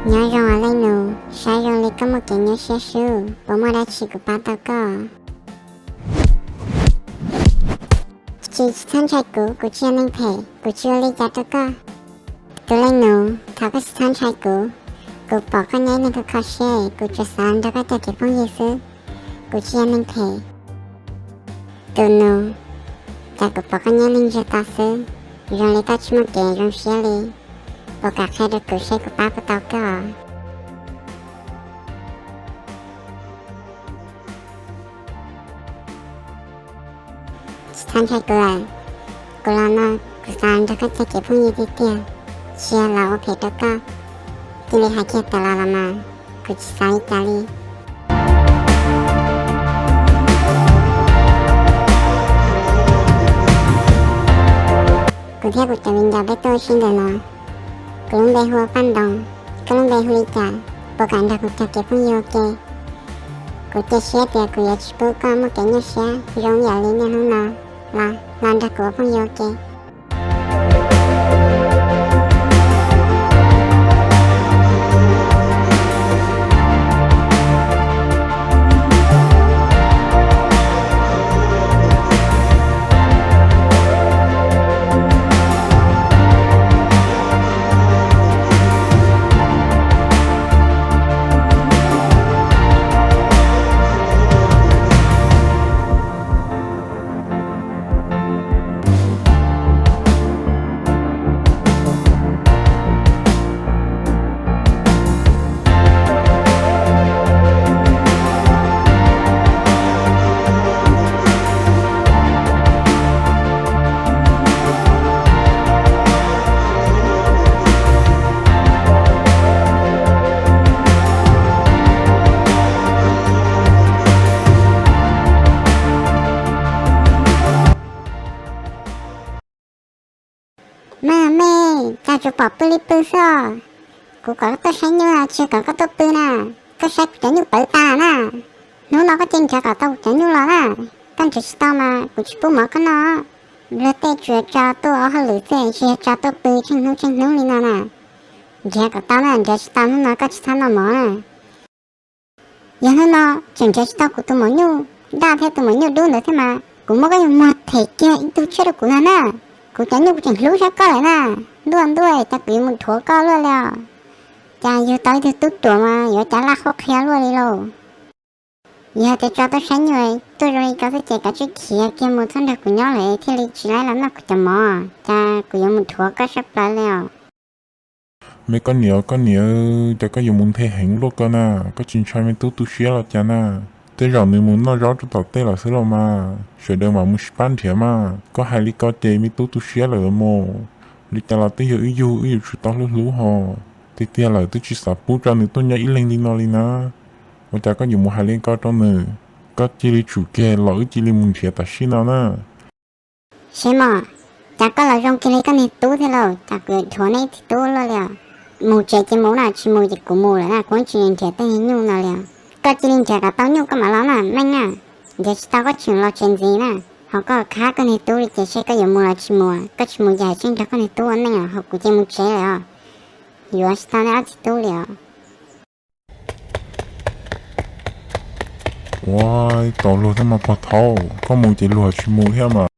Nyob zoo os leej nus, saib zoo li koj muaj kev nyuaj siab sub, puas muaj dab tsi kuv pab tau koj? Tsis, tsis txhob ntshai kuv, kuv tsis yog neeg phem, kuv tsis ua li cas rau koj. Tus leej nus, thov koj tsis txhob ntshai kuv, kuv pom koj nyob ib leeg kho kho siab, kuv tsuas xav nrog koj cog kev phooj ywg xwb, kuv tsis yog neeg phem. Tus nus, cas kuv pom koj nyob ib leeg ntsiag to xwb, zoo li koj tsis muaj kev zoo siab li, puas kam qhia rau kuv seb kuv pab puas tau koj? Tsis txhob ntshai kuv lawm, kuv los no kuv xav nrog koj cog kev phooj ywg tiag tiag, tsis yog los ua phem rau koj. Cia li hais kiag tas los los mas, kuv tsis xav li cas li. Kuv thiab kuv cov viv ncaus peb tuaj sib ntaus no. Kuv lub npe hu ua Paj Ntoo, koj lub npe hu li cas? Puas kam nrog kuv cog kev phooj ywg ua ke? Kuv cia siab tias kuv yuav tsis pub koj muaj kev nyuaj siab zoo yam li niaj hnub no, los los nrog kuv ua phooj ywg ua ke. Maj me, cas tsuas pom pw li pw xwb os? Kuv kom koj tuaj saib nyuj, tsis kom koj tuaj pw na. Koj saib kuv cov nyuj pawv tas na. Hnub no koj cia li nrhiav kom tau kuv cov nyuj los na. Koj nrhiav tsis tau mas kuv tsis pub mov koj noj. Luag tej tsuas tso tuaj ua hauj lwm xwb, tsis yog tso tuaj pw tsheej hnub tsheej hnub li no na. Nrhiav kom tau na, nrhiav tsis tau hnub no koj tsis txhob noj mov na. Yog hnub no tseem nrhiav tsis tau kuv tus maum nyuj daj thiab tus maum nyuj dub ntawd thiab mas kuv muab koj nyuag muag them kiag ib tug tshiab rau kuv ntag na. Kuv cov nyuj kuv tseem hlub sab koj lawm na. Ntuj ntuj, cas kuv yuav mus dhuav koj luaj li os. Cas yug tau ib tug tub ruam mas yuav cas laj qhuab qhia luaj li lauj. Yog tias tso tuaj saib nyuj tuaj zoo li ko xwb ces kav tsij khiav kiag mus, txhob nrog kuv nyob lawm thiaj li tsis laib los noj kuv cov mov. Cas kuv yuav mus dhuav koj sab plaws li os. Me koj niam, koj niam, cas koj yuav mus nthe heev luaj ko na? Koj tsis ntshai me tub tu siab los cas na? Tej zaum nws mus noj zaub rau tom tej lawm xwb los mas, sawv daws mam mus sib pab nrhiav mas. Koj hais li ko ces me tub tu siab lawm mus. Li cas los twb yog wb yug, wb yuav tsum tau hlub hlub ho. Tiag tiag lawm twb tsis xav pub tso nws tuaj nyob ib leeg li no li na. Ua cas koj yuav mus hais li ko rau nws? Koj cia li tsum kiag los wb cia li mus nrhiav tam sim no na. Seb mog, cas koj los zoo kiag li koj niag tub thiab lauj, cas kuv yuav dhuav nej ib tug tub luaj li os. Mus tsev ces mus na, tsis mus ces kuv mus lawm na, kuv tsis nrhiav tej niag nyuj no li os. Koj cia li nrhiav kom tau nyuj koj mam los na, meej na. Nrhiav tsis tau koj tseem los tsev ntxiv na. Ho koj khab koj niag tub li ces seb koj yuav mus los tsis mus, koj tsis mus ces hais tseeb nrog koj niag tub ua neej os, ho kuv cia mus tsev lawm os. Yuav tsis tau nej ob txiv tub li os. Ua, tos luag thiab mas pog thaub, koj mus ces luag tsis mus thiab mas.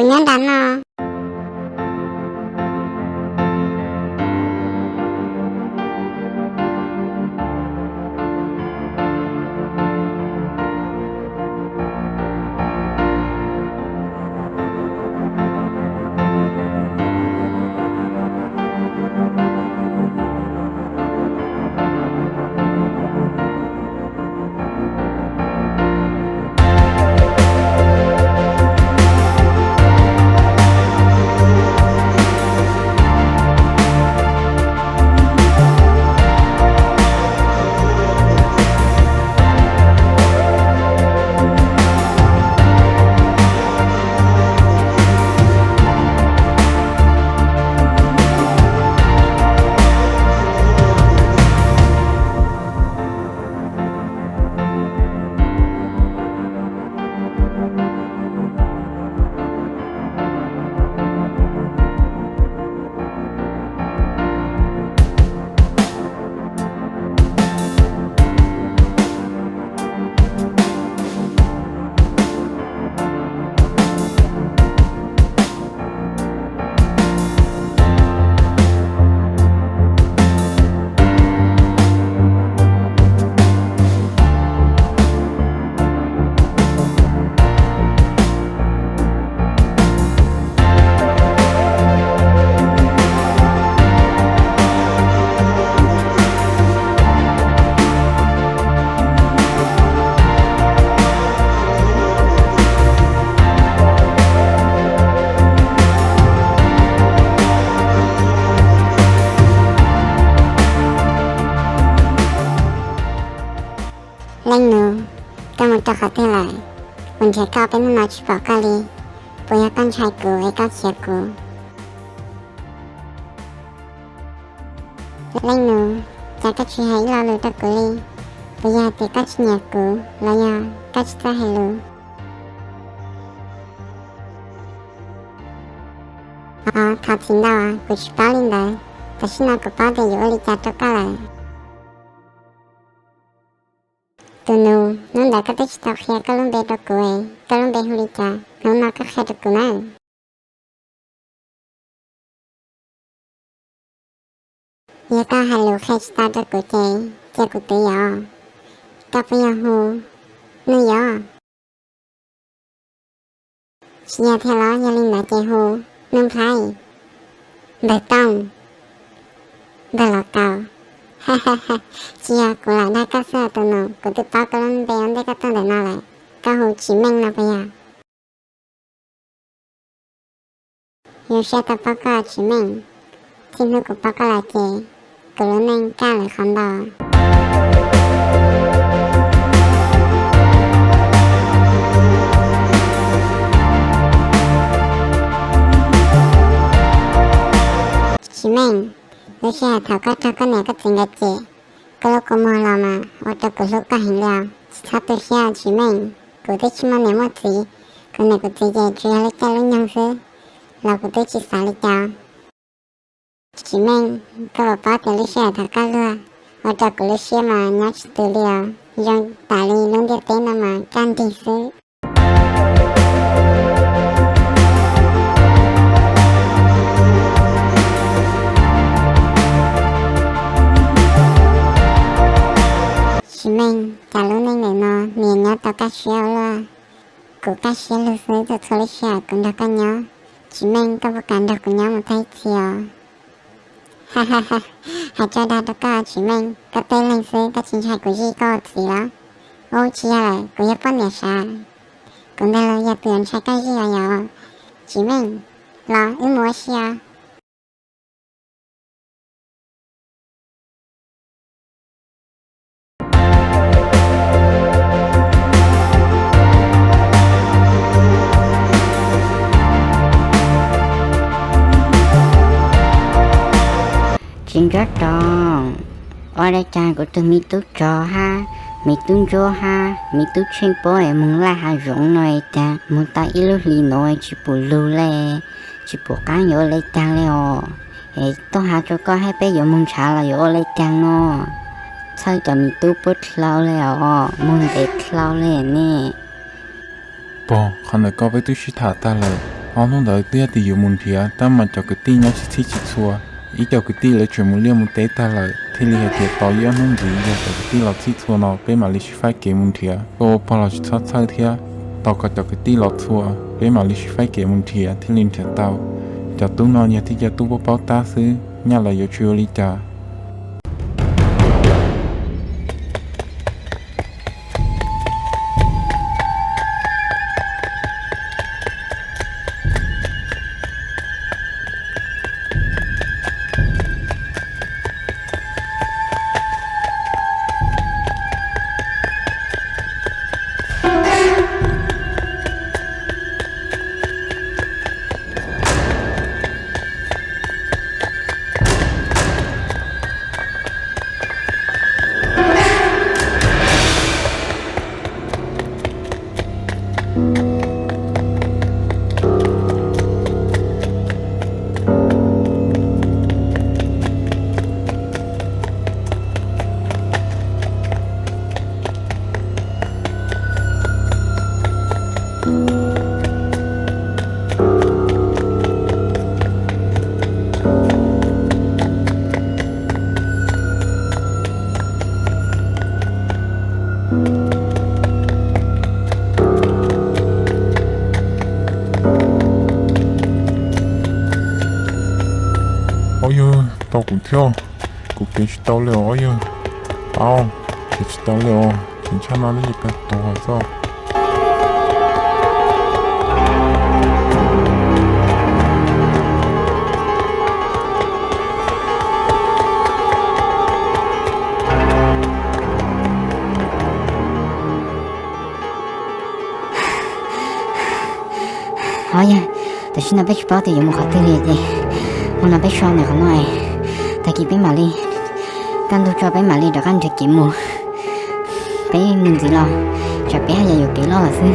Kuv nyob nram no. Leej nus, koj mus rau qhov twg lawm? Kuv nrhiav koj peb hnub no tsis pom koj li. Puas yog koj ntshai kuv es koj khiav kuv? Leej nus, cas koj tsis hais ib lo lus rau kuv li? Puas yog hais tias koj tsis nyiam kuv los yog koj tsis txawj hais lus? Os, thov txim ntau, kuv tsis paub li ntawd. Tam sim no kuv paub tias yuav ua li cas rau koj lawm. Tus nus, hnub ntawd koj twb tsis tau qhia koj lub npe rau kuv, koj lub npe hu li cas? Hnub no koj qhia rau kuv na. Yog koj hais lus qhia tsis tau rau kuv ces cia kuv twv yom. Koj puas yog hu Nuj Yob? Tsis yog thiab los? Yog li ntawd ces hu Nuj Nplhaib, Npawg Tooj, Npawg Los Kaus. Tsis yog, kuv lam dag koj xwb tus nus, kuv twb paub koj lub npe ua ntej koj tuaj ntawm no lawm. Koj hu Tsis Meej no puas yog? Zoo siab tau paub koj Tsis Meej. Txij hnub kuv paub koj los ces kuv lub neej kaj lawm qhov ntau. Tsis Meej, lub sij hawm thaum koj raug koj niam koj txiv nkawd cem, koj lub kua muag los mas ua rau kuv hlub koj heev li os. Tsis txhob tu siab Tsis Meej, kuv twb tsis muaj niam muaj txiv, kuv niam kuv txiv ces tsuas yog lub caij lub nyoog xwb los kuv twb tsis xav li cas. Tsis Meej, koj puas paub tias lub sij hawm thaum koj luag ua rau kuv lub siab mas nyob tsis twm li os, zoo tas li lub ntiaj teb no mas kaj nrig xwb. Tsis Meej, cas lub neej ntawm no nws nyob tau kaj siab ua luaj. Kuv kaj siab lug xwb, txhua txhua lub sij hawm kuv nrog koj nyob. Tsis Meej, koj puas kam nrog kuv nyob mus tag ib txhis os? Hais tso dag rau koj Tsis Meej, koj teb leeg xwb koj tsis ntshai kuv zij koj ua txiv los? Ub, tsis yog lawm, kuv yog poj niam sav. Kuv ntag los yog tus yuav ntshai koj zij os yom? Tsis Meej, los wb mus ua si os. Tsis Ncuab Toom, ua li cas kuv tus me tub tsov hab me tub ntsuab hab me tub tsheej pob es moog laij hav zoov no es cas moog tau ib lub hlis nuav tsis pum lug le, tsis pum qaab yuav ua le caag le os. Es tuaj has rua koj hab peb yuav moog nrhav los yuav ua le caag no? Txhawj cov me tub puab dlau le os, moog ntev dlau le ne. Pog, qhov ntawd koj peb twb sib tham tag lawm. Ob hnub ntawd twb yog tias yuav mus nrhiav, tab mas cov kwv tij nyob tsis txhij tsis txhua. Ib co kwv tij lawv tseem mus liaj mus teb tag lawm, thiaj li hais tias tos ib ob hnub ntxiv, yog cov kwv tij los txhij txhua no peb mam li sib faib kev mus nrhiav. Koj ua pog los tsis txhob txhawj thiab, tos kom cov kwv tij los txhua, peb mam li sib faib kev mus nrhiav thiaj li nrhiav tau. Cov tub no yog tib co tub paub paub tab xwb, nyaj lawv yuav tsis ua li cas. Ob yawg, tau kuv thiab, kuv kev tsis tau li os ob yawg. Pab, kev tsis tau li os, kev tshaj no lub yeej kawg tuag xwb. Ob yawg, tam sim no peb tsis paub tias yuav mus qhov twg li ces hmo no peb so ntawm qhov no, tag kis peb mam li, kaj ntug tso peb mam li rov qab nrhiav kev mus. Peb mus ntxiv los tsam peb haj yam yuam kev loj lawm xwb.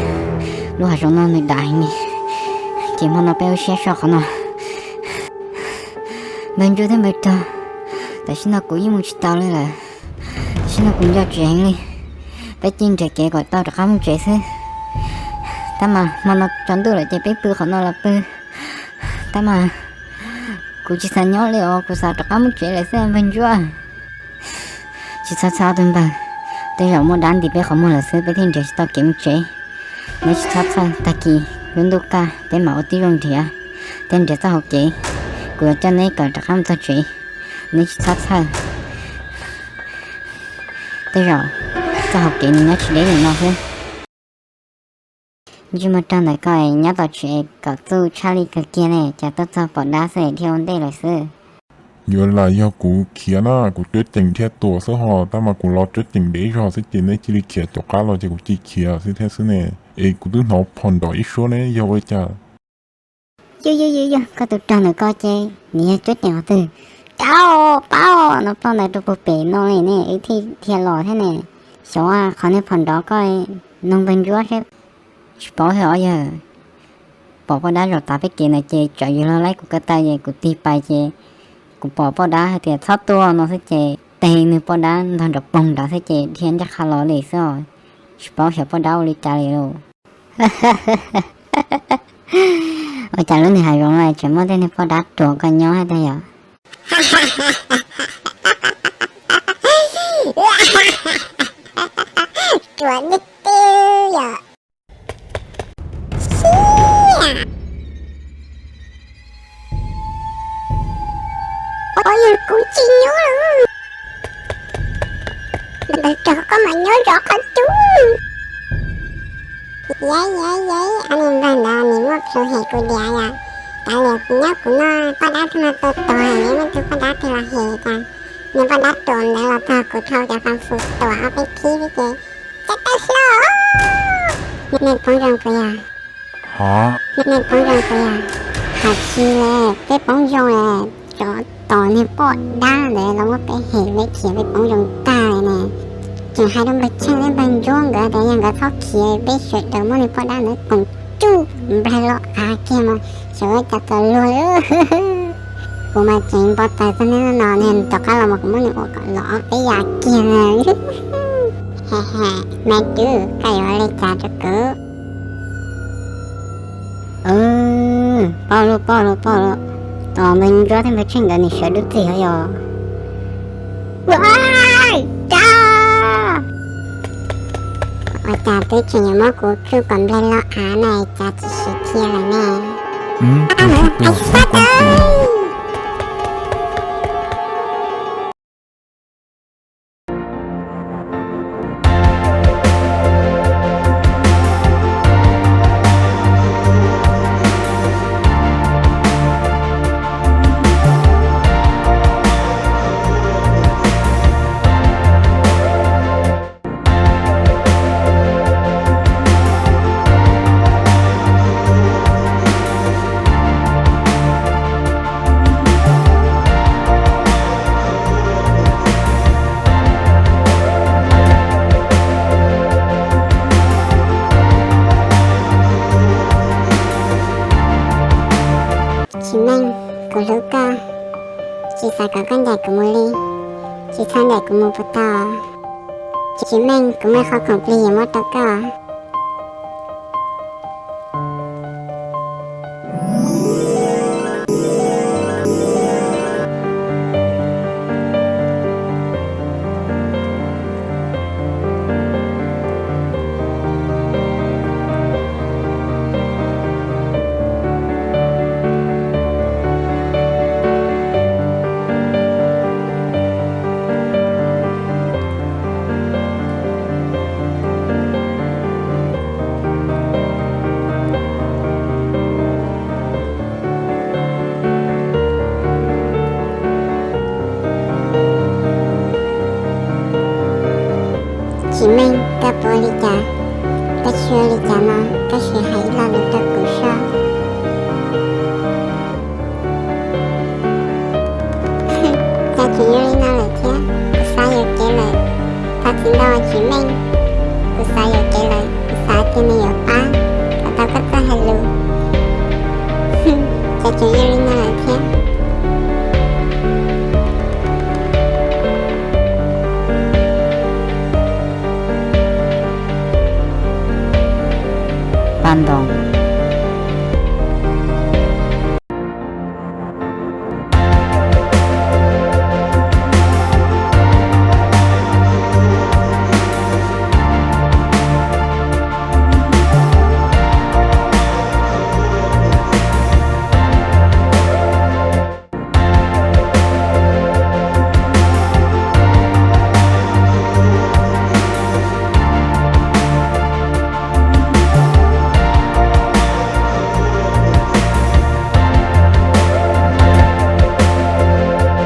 Lub hav zoov no nws dav heev li, ces hmo no peb ua siab so qhov no. Npawg Ntsuab thiab npawg Rog, tam sim no kuv yeej mus tsis tau li lawm. Tam sim no kuv nco tsev heev li. Peb cia nrhiav kev kom tau rov qab mus tsev xwb. Tab mas hmo no tsaus ntuj lawm ces peb pw qhov no los pw. Tab mas kuv tsis xav nyob li os, kuv xav rov qab mus tsev lawm xwb npawg Ntsuab. Tsis txhob txhawj tus npawg, tej zaum muaj dab nti peb qhov muag lawm xwb peb thiaj nrhiav tsis tau kev mus tsev. Neb tsis txhob txhawj, tag kis lub ntuj kaj peb mam ua tib zoo nrhiav, thiab nrhiav txoj hauv kev, kuv yuav coj neb kom rov qab mus txog tsev. Neb tsis txhob txhawj, tej zaum txoj hauv kev nws nyob tsis deb li no xwb. Ntsej muag rog ntawm koj nyob tom tsev kom txuj tshaj lij kawg kiag ne, cas tuaj txog pom dab xwb thiaj ua ntej lawm xwb. Yuav lam yog kuv khiav na, kuv cuab ceem thiaj tuam xwb hos, tab mas kuv los cuab ceem dev zog xwb ces neb cia li khiav caum qab los ces kuv cia li khiav xwb thiab xwb ne. Es kuv twb hnov phom nrov ib suab ne, yog ua li cas? Yog yog yog, koj tus rog ntawm koj ces nws yog cuab ceem qhov twg? Cov pab no ploj ntawd rau puag pem no li ne, wb thiaj dhia los thiab ne. Xyov qhov niag phom nrov koj, noog npawg Ntsuab seb. Tsis paub thiab os yawg, pom poj dab zaum tav peb kev ntawd ces tsam yus los laib kuv ko taw ces kuv tig pais ces kuv pom poj dab hais tias txhob tuaj no xwb ces teg nws poj dab ntog nrov poog nrad xwb ces dhia ncaj qha los li xwb os. Tsis paub xyov poj dab ua li cas li lauj. Ua cas lub niag hav zoov no tseem muaj tej niag poj dab ruam koj nyob thiab yom? Ruam tiag tiag yom. Xib, ua yog kuv tsis nyob lawm, ntawd rau koj mam nyob zov qhov cub. Yeb yeb yeb, ob niag npawg ntawd nws muaj plhu hem kuv diam yom. Kav liam kuv nyob kuv noj poj dab twg no tuag tuag, neb muaj tus poj dab twg los hem cas. Niag poj dab ruam ntawd los txog kuv dhau cov fas fus tuam ob peb khib xwb ces, cov tawv hlo, nej poob zoo kuv yog. Hov, nej poob zoo kuv yog. Hais tsis li, peb poob zoo, tsov tom niag poj dab ntawd los muab peb hem, peb khiav peb poob zoo tag li ne. Tseem hais rau npawg Tsheej thiab npawg Ntsuab nkawd tias yog nkawd txhob khiav, peb sawv daws muab niag poj dab ntawd koom tsuj nplaig los av kiag mas sawv daws cas txawm luag li. Kuv mas tseem npau taws txog niaj hnub no, niag tom qab los mas kuv muab nws ua kom los ob peb yav kiag na. He he, me tub, koj yuav ua li cas rau kuv? Paub lawm, paub lawm, paub lawm. Tos npawg Ntsuab thiab npawg Tsheej nkawd nws sawv dub txig os yog. Ua, Cav! Ua cas twb tseem yuav muab kuv tsuj kom nplej loj av na, cas tsis siv dhia lawm ne? Hais xab tawv! Tsis Meej, kuv hlub koj, tsis xav kom koj ncaim kuv mus li, tsis txhob ncaim kuv mus puas tau? Tsis Meej, kuv muaj qhov khoom plig yuav muab rau koj. Tsis Meej, koj puas ua li cas? Koj tsis ua li cas no, koj sim hais ib lo lus rau kuv soj. Cas tseem yuav li no lawm thiab? Kuv xav yuav kev lawm. Thov txim ntau Tsis Meej, kuv xav yuav kev lawm, kuv xav tias nws yuav pab kom tau koj txoj hais lus. Cas tseem yuav li no lawm thiab?